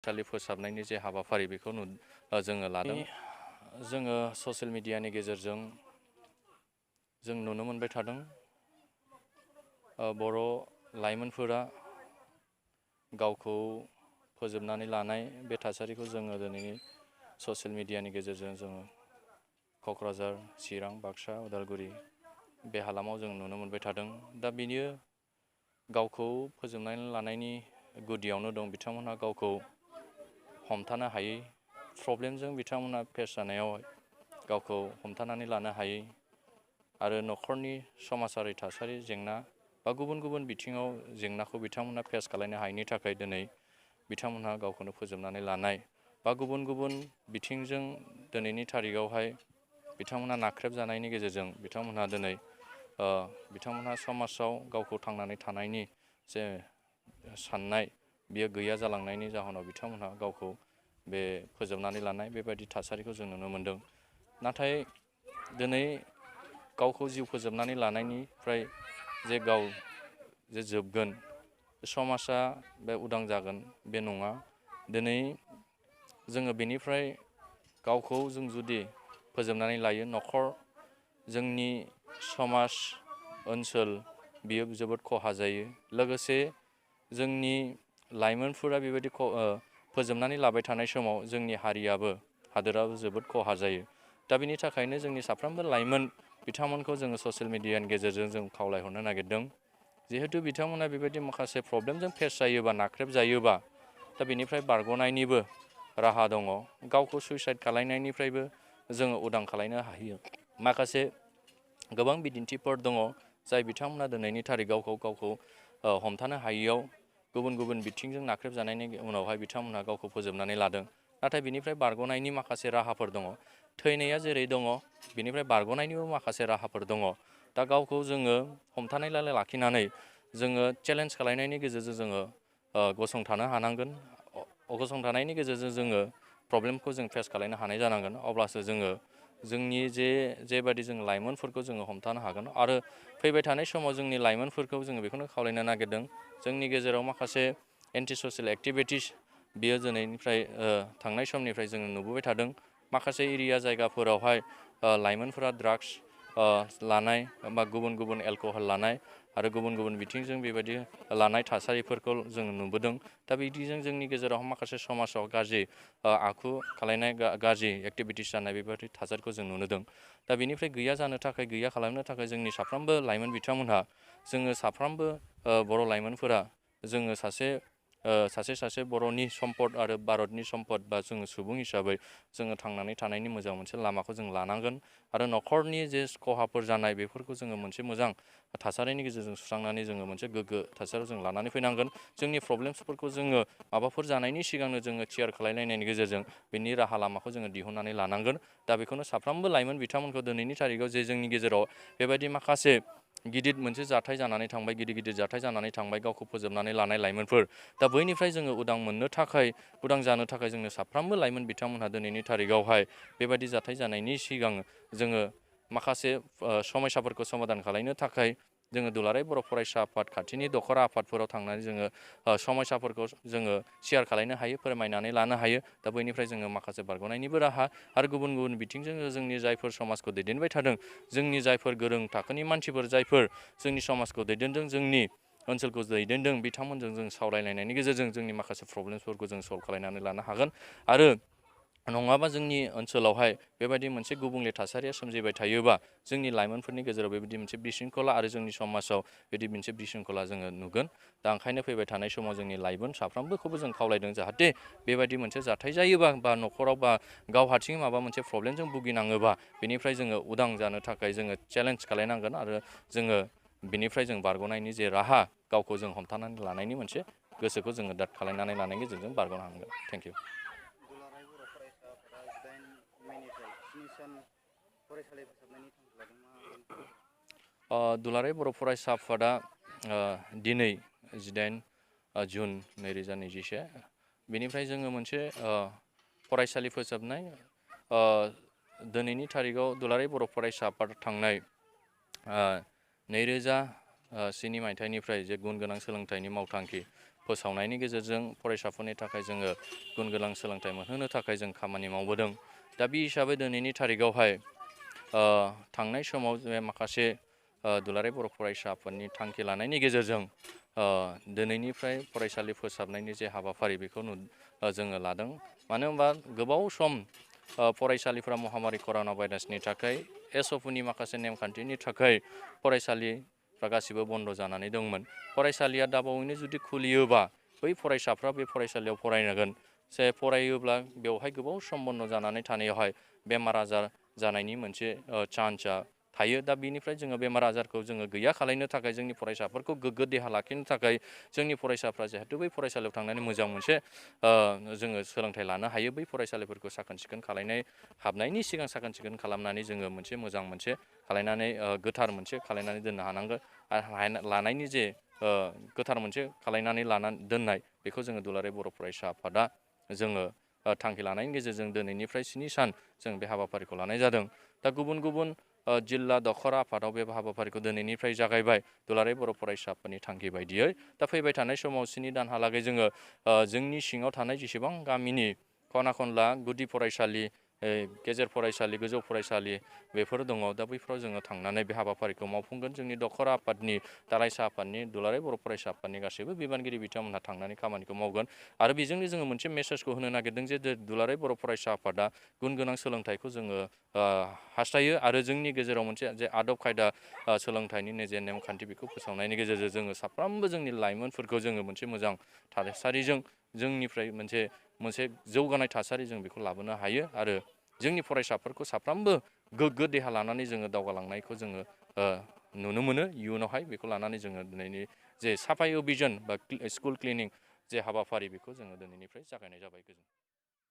फरायसालि फोसाबनायनि जे हाबाफारि बेखौ जोङो लादों। जोङो ससियेल मिडियानि गेजेरजों जों नुनो मोनबाय थादों बर' लाइमोनफोरा गावखौ फोजोबनानै लानाय बे थासारिखौ जोङो दिनै ससियेल मिडियानि गेजेरजों जोङो क'क्राझार, चिरां, बाक्सा, उदालगुरि बे हालामाव जों नुनो मोनबाय थादों। दा बेयो गावखौ फोजोबनानै लानायनि गुदियावनो दं। बिथांमोनहा गावखौ हमथानो हायै प्रब्लेमजों बिथांमोना फेस जानायाव गावखौ हमथानानै लानो हायै आरो न'खरनि समाजारि थासारि जेंना बा गुबुन गुबुन बिथिङाव जेंनाखौ बिथांमोना फेस खालामनो हायैनि थाखाय दिनै बिथांमोनहा गावखौनो फोजोबनानै लानाय बा गुबुन गुबुन बिथिंजों दिनैनि थारिखआवहाय बिथांमोना नाख्रेबजानायनि गेजेरजों बिथांमोनहा दिनै बिथांमोनहा समाजाव गावखौ थांनानै थानायनि जे साननाय बियो गैया जालांनायनि जाहोनाव बिथांमोनहा गावखौ बे फोजोबनानै लानाय बेबायदि थासारिखौ जों नुनो मोनदों। नाथाय दिनै गावखौ जिउ फोजोबनानै लानायनिफ्राय जे गाव जे जोबगोन समाजा बे उदां जागोन बे नङा। दिनै जोङो बेनिफ्राय गावखौ जों जुदि फोजोबनानै लायो न'खर जोंनि समाज ओनसोल बियो जोबोद खहा जायो। लोगोसे जोंनि लाइमोनफोरा बेबायदि फोजोबनानै लाबाय थानाय समाव जोंनि हारियाबो हादोराबो जोबोद खहा जायो। दा बेनि थाखायनो जोंनि साफ्रोमबो लाइमोन बिथांमोनखौ जोङो ससियेल मिडियानि गेजेरजों जों खावलायहरनो नागिरदों। जिहेथु बिथांमोना बेबायदि माखासे प्रब्लेमजों फेस जायोबा नाख्रेब जायोबा दा बेनिफ्राय बारग'नायनिबो राहा दङ। गावखौ सुइसाइड खालामनायनिफ्रायबो जोङो उदां खालामनो हायो। माखासे गोबां बिदिन्थिफोर दङ जाय बिथांमोना दिनैनि थारिखआव गावखौ हमथानो हायैयाव गुबुन गुबुन बिथिंजों नाख्रेबजानायनि उनावहाय बिथांमोनहा गावखौ फोजोबनानै लादों। नाथाय बिनिफ्राय बारग'नायनि माखासे राहाफोर दङ। थैनाया जेरै दङ बिनिफ्राय बारग'नायनिबो माखासे राहाफोर दङ। दा गावखौ जोङो हमथानाय लाखिनानै जोङो चेलेन्ज खालामनायनि गेजेरजों जोङो गसंथानो हानांगोन। गसंथानायनि गेजेरजों जोङो प्रब्लेमखौ जों फेस खालामनो हानाय जानांगोन। अब्लासो जोङो जोंनि जेबादि जों लाइमोनफोरखौ जोङो हमथानो हागोन। आरो फैबाय थानाय समाव जोंनि लाइमोनफोरखौ जोङो बेखौनो खावलायनो नागिरदों जोंनि गेजेराव माखासे एन्टि ससियेल एक्टिभिटिस बियो दिनैनिफ्राय थांनाय समनिफ्राय जोङो नुबोबाय थादों। माखासे एरिया जायगाफोरावहाय लाइमोनफोरा ड्राग्स लानाय बा गुबुन गुबुन एलक'हल लानाय आरो गुबुन गुबुन बिथिंजों बेबायदि लानाय थासारिफोरखौ जोङो नुबोदों। दा बिदिजों जोंनि गेजेराव माखासे समाजाव गाज्रि आखु खालामनाय गाज्रि एक्टिभिटिस जानाय बेबायदि थासारिखौ जों नुदों। दा बेनिफ्राय गैया जानो थाखाय गैया खालामनो थाखाय जोंनि साफ्रोमबो लाइमोन बिथांमोनहा जोङो साफ्रोमबो बर' लाइमोनफोरा जोङो सासे बर'नि सम्पद आरो भारतनि सम्पद बा जोङो सुबुं हिसाबै जोङो थांनानै थानायनि मोजां मोनसे लामाखौ जों लानांगोन। आरो न'खरनि जे खहाफोर जानाय बेफोरखौ जोङो मोनसे मोजां थासारिनि गेजेरजों सुस्रांनानै जोङो मोनसे गोग्गो थासारियाव जों लानानै फैनांगोन। जोंनि प्रब्लेम्सफोरखौ जोङो माबाफोर जानायनि सिगांनो जोङो थियार खालामलायनायनि गेजेरजों बेनि राहा लामाखौ जोङो दिहुननानै लानांगोन। दा बेखौनो साफ्रोमबो लाइमोन बिथांमोनखौ दिनैनि थारिखआव जे जोंनि गेजेराव बेबायदि माखासे गिदिर मोनसे जाथाय जानानै थांबाय, गिदिर जाथाय जानानै थांबाय, गावखौ फोजोबनानै लानाय लाइमोनफोर दा बैनिफ्राय जोङो उदां मोननो थाखाय उदां जानो थाखाय जोंनो साफ्रोमबो लाइमोन बिथांमोनहा दिनैनि थारिखआवहाय बेबायदि जाथाय जानायनि सिगां जोङो माखासे समस्याफोरखौ समाधान खालामनो थाखाय जोङो दुलाराय बर' फरायसा आफाद खाथिनि दखरा आफादफोराव थांनानै जोङो समस्याफोरखौ जोङो शेयार खालामनो हायो, फोरमायनानै लानो हायो। दा बैनिफ्राय जोङो माखासे बारग'नायनिबो राहा आरो गुबुन गुबुन बिथिंजों जोंनि जायफोर समाजखौ दैदेनबाय थादों, जोंनि जायफोर गोरों थाखोनि मानसिफोर जायफोर जोंनि समाजखौ दैदेनदों, जोंनि ओनसोलखौ दैदेनदों, बिथांमोनजों जों सावरायलायनायनि गेजेरजों जोंनि माखासे प्रब्लेम्सफोरखौ जों सल्भ खालामनानै लानो हागोन। आरो नङाबा जोंनि ओनसोलावहाय बेबायदि मोनसे गुबुंले थासारिया सोमजिबाय थायोबा जोंनि लाइमोनफोरनि गेजेराव बेबायदि मोनसे बिशृंखला आरो जोंनि समाजाव बिदि मोनसे बिशृंखला जोङो नुगोन। दा ओंखायनो फैबाय थानाय समाव जोंनि लाइमोन साफ्रोमबोखौबो जों खावलायदों जाहाथे बेबायदि मोनसे जाथाय जायोबा बा न'खराव बा गाव हारसिं माबा मोनसे प्रब्लेमजों भुगिनाङोबा बेनिफ्राय जोङो उदां जानो थाखाय जोङो चेलेन्ज खालामनांगोन आरो जोङो बिनिफ्राय जों बारग'नायनि जे राहा गावखौ जों हमथानानै लानायनि मोनसे गोसोखौ जोङो दाद खालामनानै लानायनि गेजेरजों बारग'नो हानांगोन। Thank you. दुलाराय बर' फरायसा आफादा 8 मेनिफ्राय 7 सान फरायसालि फोसाबनायनि थांखि लादों मा बेनि सोमोन्दै? दुलाराय बर' फरायसा आफादा दिनै 18 जुन 2021 बेनिफ्राय जोङो मोनसे फरायसालि फोसाबनाय दिनैनि थारिखआव दुलाराय बर' फरायसा आफाद थांनाय 2007 मायथाइनिफ्राय जे गुन गोनां सोलोंथाइनि मावथांखि फोसावनायनि गेजेरजों फरायसाफोरनि थाखाय जोङो गुन गोनां सोलोंथाइ मोनहोनो थाखाय जों खामानि मावबोदों। दा बे हिसाबै दिनैनि थारिखआवहाय थांनाय समाव जे माखासे दुलाराय बर' फरायसा आफादनि थांखि लानायनि गेजेरजों दिनैनिफ्राय फरायसालि फोसाबनायनि जे हाबाफारि बेखौ जोङो लादों। मानो होनबा गोबाव सम फरायसालिफोरा महामारि कर'ना भाइरासनि थाखाय एसअपिनि माखासे नेमखान्थिनि थाखाय फरायसालिफ्रा गासिबो बन्द' जानानै दंमोन। फरायसालिया दाबावैनो जुदि खुलियोबा बै फरायसाफ्रा बे फरायसालियाव फरायनांगोन। जे फरायोब्ला बेवहाय गोबाव सम बन्द' जानानै थानायावहाय बेमार आजार जानायनि मोनसे चान्सआ थायो। दा बिनिफ्राय जोङो बेमार आजारखौ जोङो गैया खालायनो थाखाय जोंनि फरायसाफोरखौ गोग्गो देहा लाखिनो थाखाय जोंनि फरायसाफ्रा जिहेथु बै फरायसालियाव थांनानै मोजां मोनसे जोङो सोलोंथाइ लानो हायो। बै फरायसालिफोरखौ साखोन सिखोन खालायनाय हाबनायनि सिगां साखोन सिखोन खालामनानै जोङो मोनसे मोजां मोनसे खालायनानै गोथार मोनसे खालायनानै दोननो हानांगोन। आरो लानायनि जे गोथार मोनसे खालायनानै दोननाय बेखौ जोङो दुलाराय बर' फरायसा आफादा जोङो थांखि लानायनि गेजेरजों दिनैनिफ्राय 7 सान जों बे हाबाफारिखौ लानाय जादों। दा गुबुन गुबुन जिल्ला दखरा आफादाव बे हाबाफारिखौ दिनैनिफ्राय जागायबाय दुलाराय बर' फरायसा आफादनि थांखि बायदियै। दा फैबाय थानाय समाव 7 दानहालागै जोङो जोंनि सिङाव थानाय जेसेबां गामिनि खना खनला गुदि फरायसालि, गेजेर फरायसालि, गोजौ फरायसालि बेफोर दङ। दा बैफोराव जोङो थांनानै बे हाबाफारिखौ मावफुंगोन। जोंनि दखरा आफादनि, दालाइसा आफादनि, दुलाराय बर' फरायसा आफादनि गासैबो बिबानगिरि बिथांमोनहा थांनानै खामानिखौ मावगोन। आरो बेजोंनो जोङो मोनसे मेसेजखौ होनो नागिरदों जे दुलाराय बर' फरायसा आफादा गुन गोनां सोलोंथाइखौ जोङो हास्थायो आरो जोंनि गेजेराव मोनसे जे आदब खायदा सोलोंथाइनि जे नेमखान्थि बेखौ फोसावनायनि गेजेरजों जोङो साफ्रोमबो जोंनि लाइमोनफोरखौ जोङो मोनसे मोजां थासारिजों जोंनिफ्राय मोनसे जौगानाय थासारि जों बेखौ लाबोनो हायो आरो जोंनि फरायसाफोरखौ साफ्रोमबो गोग्गो देहा लानानै जोङो दावगालांनायखौ जोङो नुनो मोनो। इयुनावहाय बेखौ लानानै जोङो दिनैनि जे साफाय अभियान बा स्कुल क्लिनिं जे हाबाफारि बेखौ जोङो दिनैनिफ्राय जागायनाय जाबाय। गोजोन्थों।